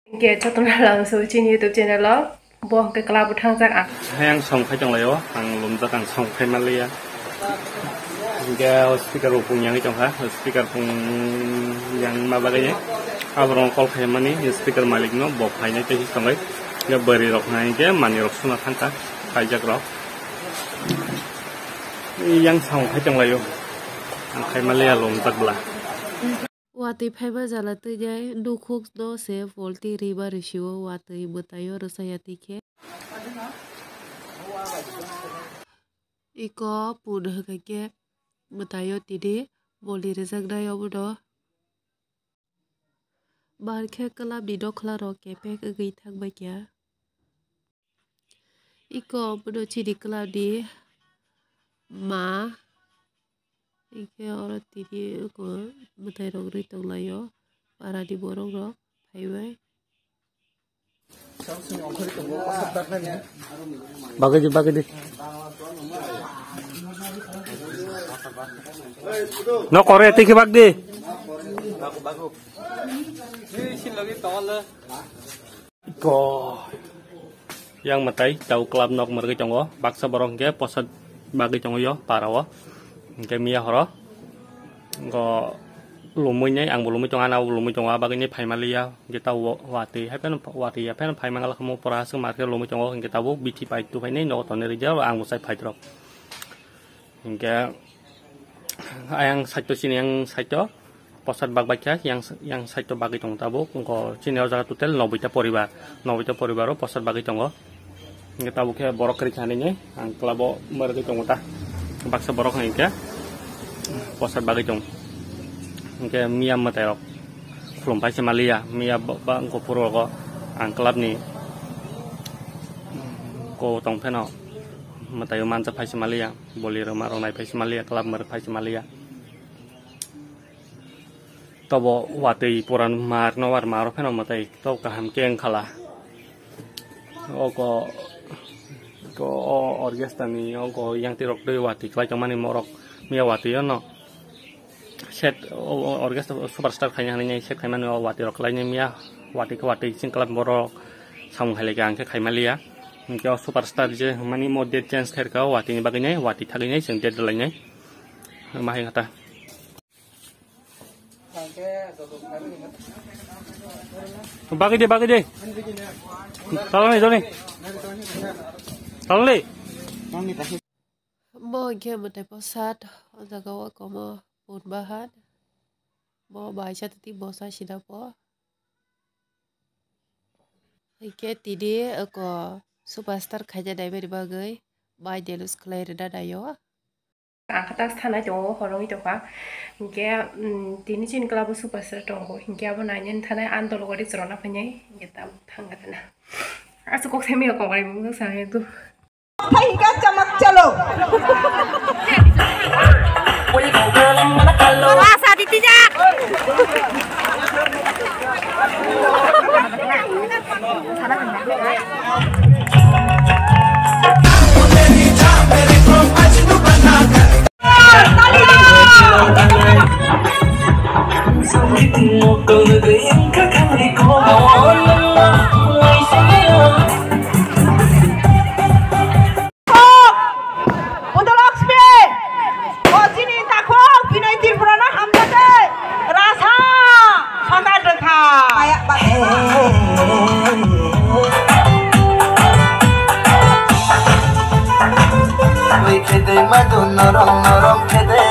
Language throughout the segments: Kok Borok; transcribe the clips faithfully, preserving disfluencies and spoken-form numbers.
Hingke jotono lang so chini YouTube channel o, bo hingke club o thangjak ang. Hai ang song khai tonglaio, ang lumjak ang song khai manliya. Hingke o speaker bo pung yangwi tongkha, o speaker pung yang ma bagwi aborok call khaimani, speaker malik no bo phainai tei tongwi. Hingke bwrwi rok hingke manwi rok suna thangkha, kaijak rok. Yang song khai tonglaio, ang khai manliya lumjak bwla. Watwi phaiba jala twi nai nukhuk no se polti rima rwsio watwi mwtaio rwchaya twi khe. Iko pun hwnkha khe mwtaio tini boli rwjaknai omono. Bar khe kwlabni nokhla rok kepek wngwi thangbai kha. Iko omono chini club ni ma, hingke oro tini oko mwtai rok rwi tonglaio, para ni borok rok phaibai. Bagwi di, bagwi di. No kore tei khe bak di. Ko yang mwtai tau club nok mwrwgwi tongo, baksa borok hingke posat bagwi tongo yo para o, hingke miya horo go lumui nai, ang bo lumui tongo, ano bo lumui tongo, abagwi nai phaima liya, hingke tau watwi hai phano watwi ya phano phaima ngala kamo pora aswk market lumui tongo, hingke tabuk bithi pai tu phainai nogo tonwi rwdi, ang bo sai phai rok. Hingke ayang side o chini yang side o posat bak baikha, yang, yang side o bagwi tongo tabuk. Wngkha chini o jaga total noboi ta poribar, noboi ta poribar o posat bagwi tongo. Hingke tabuk khe borok kwrwi kha hinwi ang club o mwrwgwi tongo ta. Baksa borok hingke posat bagwi tongo. Hingke miya mwtai rok khulum pai se maliya, miya ba, ba wngkha phuru rogo ang club ni ko tong pheno mwtai o manjak phai se maliya. Boli rwma rok nai phai se maliya, club mwrwk phai se maliya. Tobo watwi puran mar no war maro pheno mwtai to kaham khe wngkhala. Oko ko o orchestra ni oko yang tirok twi watwi kwlai tongmani morok miya watwi no set o, o orchestra superstar khaina hinwi set khaimani o watwi rok kwlai miya watwi khe watwi sing club borok samung hai lai khe ang khe khaimaliya. Hingke o superstar je mani mo date change khairka o watwi ni bagwi nai watwi thagwi nai chwng date rwlai nai. Ma hai kata. Bagwi de, bagwi de. Talani, talani. Talani. Bo hingke mwtai posat o jaga o komo pun bahan. Bo baisa titi bosa sida po. Hingke tini oko superstar khaina naimani bagwi bai delus khlai rwna naio. Ang khe tas thanai tongo, horongwi tongkha. Hinkhe, mm, tini chini club o superstar tongo. Hinkhe abo nainani thanai ang dolo gari chwrwna phainai. Hinkhe tabuk thangkha tana. Aswk kok sai mia kok bai mung sa hai tu. Hai ka chamak chalo. Rasa ditijak. Budolakshmi, o chini takhuk Binoy Tripura no hamjak khe rasa sona rwkha. Oi khede madu norom norom khede.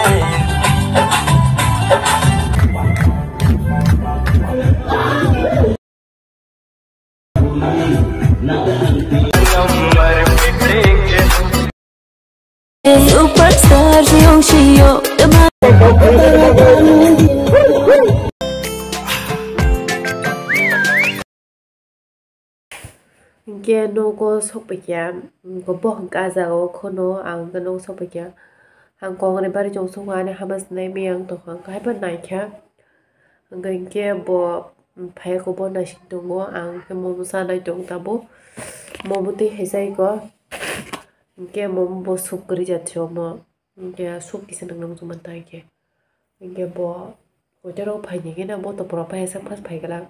Superstar siyong siyong. Hingke nogo sokphaikha, bo hingke ah jaga o khono ang hingke nogo sokphaikha. Ang kok ni bari chong sokha ani hama sinai miyang tongkha, ang kaibo naikha. Hingke, hingke bo, mm, phaiya khe bo naising tongo, ang khe momo chanai tong tabuk. Momo twi hai chai kho. Hingke momo bo soup kwrwi jat se omo. Hingke soup kisa nang nang chuma tai khe. Hingke bo hotel o phaini khe na bo topora phai sak phas phai glak.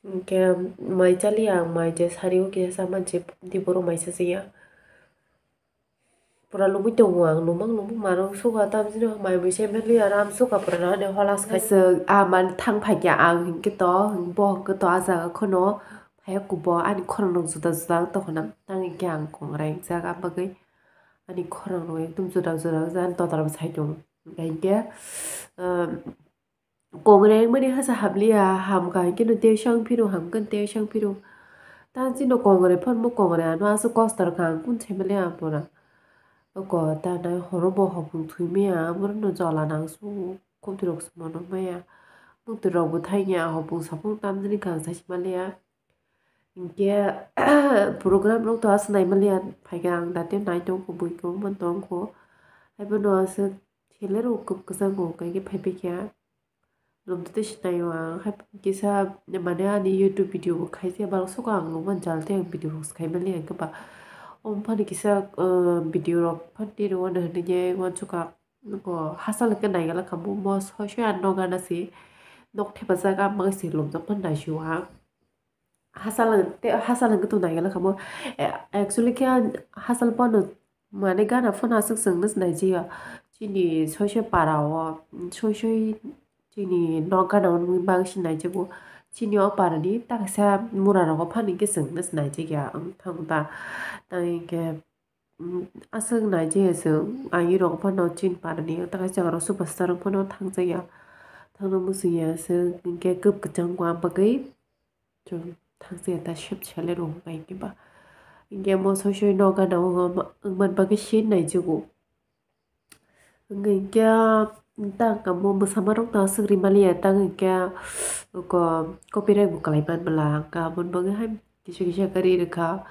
Hwnkhe mai chaliya ang, mai je sari o kisa cha manse di borok mai chajakya. Pura lubui tongo ang, lubang lubang manwi suka tamjino mai bai se mali aram suka pura na hwnwi holas khai. Swk a man thang phaikya ang hwnkhe to, bo hwnkhe to a jaga kheno phaiya kubo ani khorang rok juda juda wng tongkha na, tang hwnkhe ang kongrai wngjak a bagwi ani khorang rok ekdom juda juda wngjak ani totra bo sai tongo. Hwnkhe, um, Kongrai wngmani hasa hamliya, hamkha hwnkhe no tei song phiro, hamkhe no tei song phiro. Tang chini kongrai phano kongrai ano aswk kostar kha, ang kunu sai maliya pura. Oko tanai horo bo hopung thwi maya, aborok no jola nang su, khumtwi rok se mono maya. Mukti rok bo thangya, hopung sapung tamjani kha, ang sai se maliya. Hwnkhe program rok to aswk nai maliya, phaikha ang dati nai tongkho, bui kwbangma tongkho. Haiphano aswk selero kwb kwchango, hwnkhe phaibaikha. Lomtwi twi se naio ang, hai kisa mane ani YouTube video bo khaise, borok soko ang lomani jal tei ang video rok se khai maliya, hwnkhe ba omo phano kisa, ah, video rok phano twi rw-o hinwi uansukha, nugo hachal hwnkhe naigala kha bo, mo soi soi ano gana se nok thepajak, ah, bagwi se lomjak phano naisio ang. Hachal, tei hachal hwnkhe tongo naigala kha bo. Eh, actually khe hachal phano, mane gana phano aswk chwngno se naijakya. Chini soi soi para o, soi soi chini nok gana o wngwi bagwi se naijago. Chini o para ni taksa mura rogo phano hwnkhe chwngno se naijakya. Wng thango ta, tei hwnkhe, mm, aswk naijakya chwng. Ayung rok phano chini para ni, tei kaisa oro superstar rok phano thangjakya. Thangna muchungya chwng, hwnkhe kwb kwchang wng bagwi. Chwng thangse ta sep sele rw hwnkha hwnkhe ba. Hwnkhe mo soi soi nok gana o wngma, wngman bagwi se naijago. Hwnkhe hwnkhe tang kamo bwsama rok ta aswk rimaliya, tang hwnkhe ko-, copyright bo kwlai man bwla, hwnkhe aboni bagwi hai kisa kisa khe ri rwkha.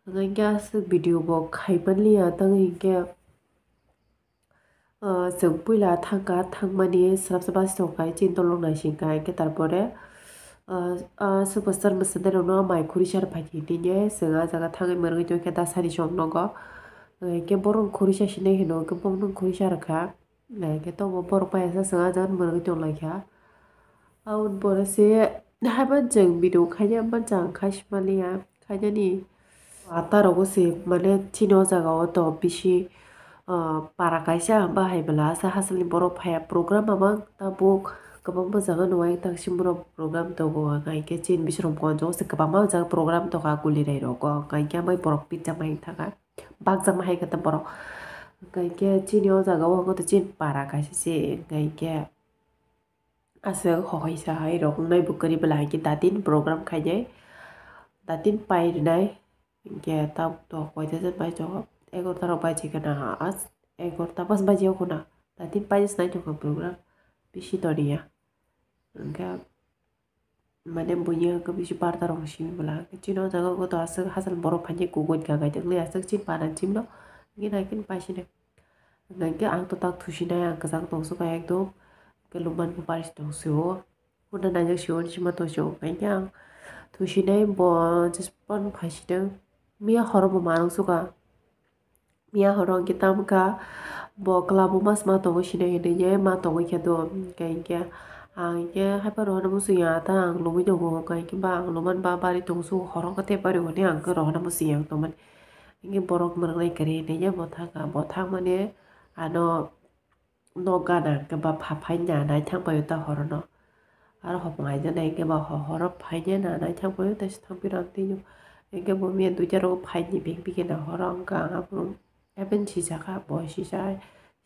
Hwnkhe aswk video bo khai manliya, tang hwnkhe. Ah, chwng puila thangkha, thangmani swrapsa bus tongkha, chini dolong naisingkha, hwnkhe tarpore, ah, ah, superstar mwsanairokno mai khuri sar phaikhe tini chwng ah jaga thangwi mwrwngwi tongkha, dasari chwng nogo. Hwnkhe borok khuri sa sinai hino, hwnkhe borokno khuri sa rwkha, hwnkhe tobo borok bai asa chwng ah jaga mwrwngwi tonglaikha. Aboni pore se haiba chwng video khaina hwnba chwng khai si manliya, khainani. Wata rogo se mane chini o jaga o to bisi, ah, para kaisa bahai bwla asa hachal ni borok phaiya program mamang tabuk kwbangma jaga no ai taksing borok program tongo, hwnkha hwnkhe chini bisi rom konjo se kwbangma jaga program tongkha Gulirai rogo, hwnkha hwnkhe amai borok pizza mai thangkha, bakjakma hai khe borok, hwnkha hwnkhe chini o jaga o hwnkhe chini para kaisa se, hwnkha hwnkhe. Aswk hohai sahai rok wngnai bwkrwi bwla hai khe datin program khainai, datin pai rwnai. Hinkhe tabuk to koita jan bai tongo, egarota rok bai se kheno, as egarota bas baji o kheno datin pai se nai tongkha program bisi toniya. Hinkhe mane buini hinkhe bisi barta rok simi bwla, chini o jaga o to aswk hachal borok phaikhe kugui kha kaijaknai aswk chini para chimno, hinkhe naikheno pai sinai. Hwnkha hwnkhe ang to tak thusinai, ang kwchang tongsuka ekdom, hwnkhe lukman bo paris tongsio, hwnna naijak sio, hwnwi sima tongsio, hwnkha hwnkhe ang thusinai bo jespan phaisidwng, miya horo bo manwngsuka, miya horo hwnkhe tamkha bo kwlabo mas ma tongo sinai hinwi ma tongwi khe do, hwnkha hwnkhe ang hwnkhe haiphano rohorna muchungya ta ang lomwi tongo, hwnkha hwnkhe ba ang lukman ba bari tongsugo horo hwnkhe tei bari hwnwi ang khe rohorna muchungya ang tongmani. Hingke borok mwrwknai kwrwi hinwi ya bo thangkha, bo thangmani ano nok gana hwnkhe ba pha phaina nai thangpaio ta horono. Aro hopong aida nai hwnkhe ba ho-, horo phaina na nai thangpaio ta se thangphi rw ang twi. Hingke bo miya duita rogo phaini beng bikhe na horo wngkha ang aphuru. Ebeni sijakha bo sijai,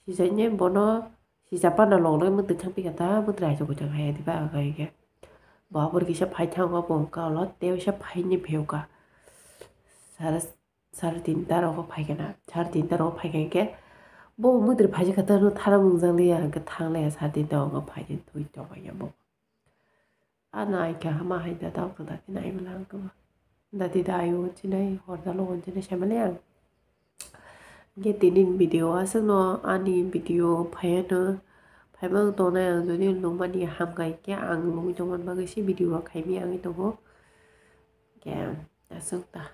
sijaine bono sijak pana lok lok mwtwi thangpikha ta mwtwi aisuk gwi thangkha ya diba wngkha hingke. Bo aphuru kisa phai thango bo wngkha ulo tei waisa phaini phiyokha. Sare. Sare tinta rogo phaikhe na, sare tinta rogo phaikhe hwnkhe bo mwtri phaijak khe tamo thara mwngjak liya hwnkhe thang laiya sare tinta rogo phaikhe twi tongmani bo. Ano ai khe hama hai da dao khe da khe nai bwla ang khe bo. Dati da ayo hinwi nai hor da logo hinwi nai sai mani ang. Hwnkhe tini ni video aswkno ani video phaiya no phaima wng tongnai ang jodi nukmani hamkha hwnkhe ang nugwi tongmani bagwi se video rok khaimani ang tongo. Hwnkhe aswk ta.